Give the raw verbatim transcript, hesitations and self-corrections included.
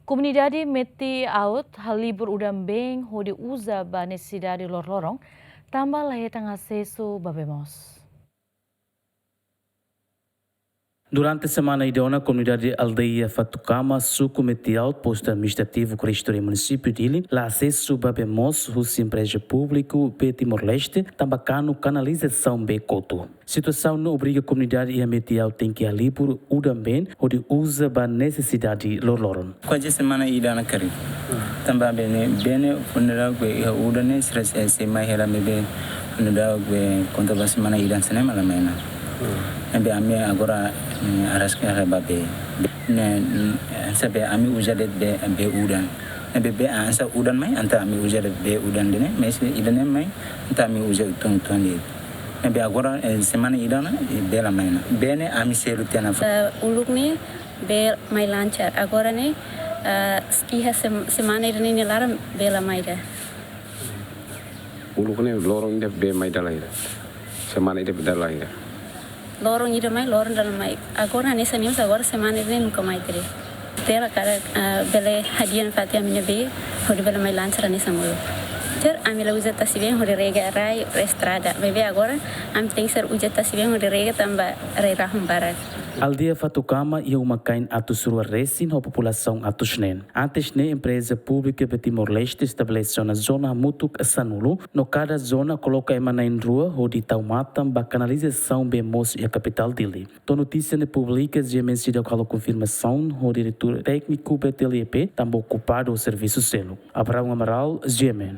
Komunidade Meti Aut halibur udan-been hodi uza ba nesesidade loroloron, tanba la hetan asesu ba bee moos. Durante semana ida-ne'e, komunidade aldeia Fatukama, suku Meti Aut, postu administrativu Cristo Rei, munisípiu Dili, la asesu ba bee moos husi empreza públiku Bee Timor-Leste, tanba kanu kanalizasaun bee kotu. Situasaun ne'e obriga komunidade iha Meti Aut tenke halibur udan-been hodi uza ba nesesidade loroloron. Kuaze semana ida ona karik. Tanba bee ne'e, bee ne'e funu daudauk bee iha udan ne'e sira sei, sei mai hela, maibé funu daudauk bee konta ba semana ida hanesan ne'e mak la mai ona. Ne'ebé ami agora, eh, araska hela ba bee. Ne'e, mm, hanesan bee ami uza de'it bee, bee udan. Ne'ebé bee hanesan udan mai, entaun ami uza de'it bee udan ida-ne'e, mais ida-ne'e mai, entaun ami uza uitoan-uitoan de'it. Ne'ebé agora, eh, semana ida ona, eh, bee la mai ona. Bee ne'e ami selu tiha ona. Eh, uluk ne'e bee mai lancar. Agora ne'e, eh, iha sem-, semana ida-ne'e nia laran bee la mai ida. Uluk ne'e loron ida bee mai dala hira. Semana ida bee dala hira. Loron ida mai, loron dala mai. Agora hanesan ne'e mós, agora semana ida-ne'e nunka mai tiha. Tela kada, eh, bele hadi'a nafatin ami-nia bee, hodi bele mai lancar hanesan uluk. Tuir ami la uza tasi-been hodi rega rai estrada. Maibé agora ami tenke ser uza tasi-been hodi rega tanba rai rahun barak. Aldeia Fatukama iha uma-kain atus rua resin ho populasaun atus neen. Antes ne'e, empreza públika Bee Timor-Leste estabelese ona zona hamutuk sanulu, no kada zona koloka ema na'in-rua hodi tau matan ba kanalizasaun bee moos iha kapitál Dili. To'o notísia ne'e publika, GMN seidauk halo konfirmasaun ho diretór tékniku B T L E P, tanba okupadu ho servisu seluk. Abraão Amaral, GMN.